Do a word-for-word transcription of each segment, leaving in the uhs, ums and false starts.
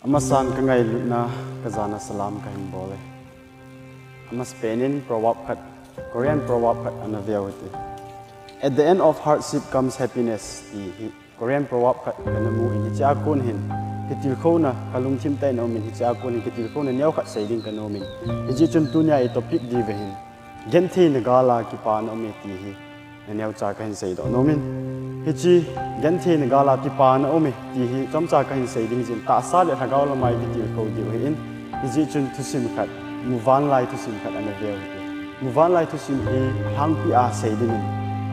Amasan ka ngailutna ka jana salam ka hin bol e. Amasapen in proverb khat, Korean proverb khat ana veu hite. At the end of hardship comes happiness ti hi Korean proverb khat kana mu in, hichea kon hin kitilkhouna ka lungthim tah in aum in, hichea kon hin kitilkhouna neo khat sei ding kana um in. Hijeh chun tunia i topic diu ahin, gentheina gal a kipana um e ti hi na neocha ka hin seidoh nom in. Hiche gentheina gal a kipana um e ti hi chomcha ka hin sei ding jin, tahsa le lhagao lama i kitilkhou diu ahin. Hijeh chun thusim khat, muvanlai thusim khat ana veu hite. Muvanlai thusim hi alhangpi a sei ding in,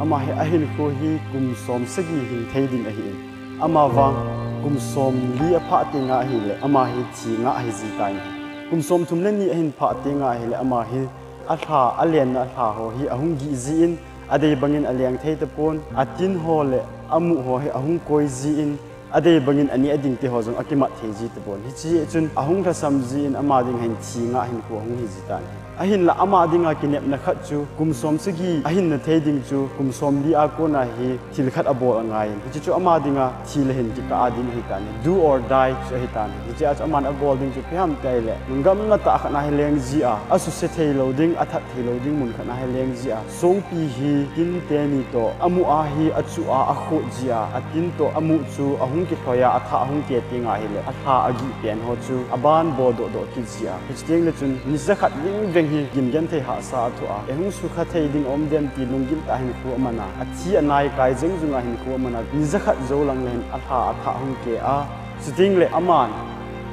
ama hi ahinkho hi kum som sagi hing thei ding ahi in, ama vang kum som li aphah tenga ahile ama hi thi ngah ahi ji tan ahi. Kum som thum le ni ahin phah tenga ahile ama hi alha, alenna alha ho hi ahung gih ji in, adei bangin aleng thei tapon, atin ho le amuh ho hi ahung koi ji in, adei bangin aneh ading te ho jong akimat thei ji tapon. Hiche chun ahung lhasam ji in ama ding hin thi ngah hinkho ahung hi ji tan ahi. Ahinla ama dinga kinepna khat chu kum som sagi ahinna thei ding chu kum som li a kona hi thil khat abol angai in. Hiche chu ama dinga thi le hin kikah a ding ahi tan ahi. Do or die chu ahi tan ahi. Hichea chu aman abol ding chu ipi ham ti ahile, nunggam natah khat na hi leng ji a, asuse thei lou ding, athat thei lou ding mun khat na hi leng ji a, songpi hi tin teni toh amuh a hi achuh a, akhot ji a, atin toh amuh chu ahung kilhoi a, athah ahung ke tenga ahile, alha agih pen ho chu aban bodoh doh kit ji a. Hiche tengle chun ni jakhat vingveng hi gin genthei hahsa athoh a, eihung sukha thei ding aum dem ti lunggil tah a hinkho aman a, athi anai kai jeng jung a hinkho aman a, ni jakhat jou lang le hin alha athah ahung ke a, chutengle aman,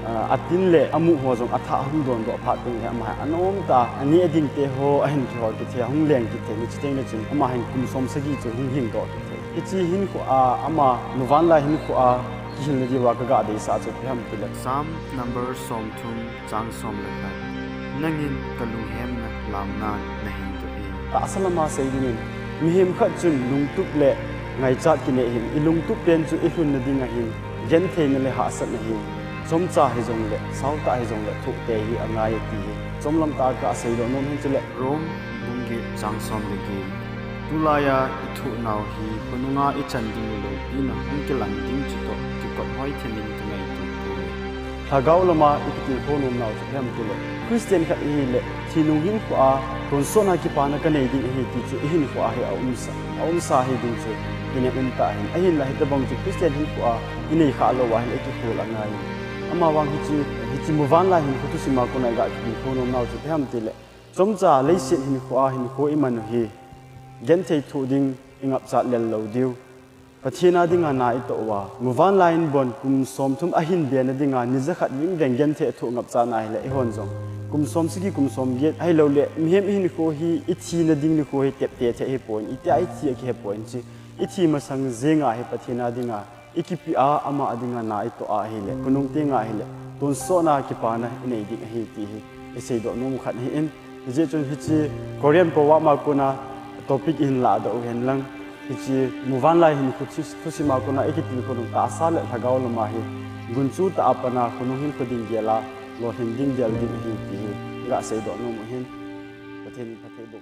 ah, atin le amuh ho jong athah ahung dondoh phat tengle ama hi anom tah a, aneh ading te ho ahin kihol kit thei, ahung leng kit thei, hiche tengle chun ama hin kum som sagi chu hung hingdoh kit thei. Hiche hinkho a, ama muvanlai hinkho a kihilna diuva kaga deisah chu ipi ham tile, Psalm number somthum chang som le khat. Nangin kalunghemna laonan nahin doh e. Tahsa lama sei dingin, mihem khat chun lungtup le ngaichat kinei ahin, ilungtup pen chu ilhunna ding ahin, gentheina le hahsatna hi chomcha hijongle, saotah hijongle, thohtei hi angai e ti hi chomlam tah a kaseidoh nom ahin. Chule Rome bung get chang som le get. Tulai a ithoh nau hi khonunga ichan ding loupina hung kilang ding chutoh kikop hoi themin kangaito poi. Lhagao lama ikitilkhou nom nau chu ipi ham tile, Christian khat ihile, thi nung hinkho a tonsot a kipana kanei ding ahi ti chu ihinkho a hi aumsa, aumsa hi ding chu kinep um tah ahin. Ahinla hitobang chu Christian hinkho a inei khah lou ahile ikikhol angai in. Amavang hiche, hiche muvanlai hinkho thusim a kona iga kitilkhou nom nau chu ipi ham tile, chomcha leiset hinkho a hinkho iman u hi genthei thoh ding, ingapchat lel lou diu, Pathen a dinga na itoh uva, muvanlai in bon kum somthum ahin bena dinga ni jakhat vingveng genthei athoh ngapchatna ahile, eihon jong kum som sagi, kum som get ahiloule mihem ihinkho hi ithina ding nikho hi tepte thei ahipoi, itia ithi akihepoi, hiche ithi masang jenga hi Pathen a dinga ikipeh a, ama a dinga na itoh a ahile, khonung tenga ahile tonsot a kipana inei ding ahi ti hi iseidoh nom u khat ahin. Hijeh chun hiche Korean proverb a kona topic ihin lahdoh u hen lang, hiche muvanlai hinkho thu-, thusim a kona ikitilkhou nung tahsa le lhagao lama hi gunchu tah a pana khonung hinkho ding gel a lolhin ding, del ding ahi ti hi iga seidoh nom u ahin. Pathen in phatthei boh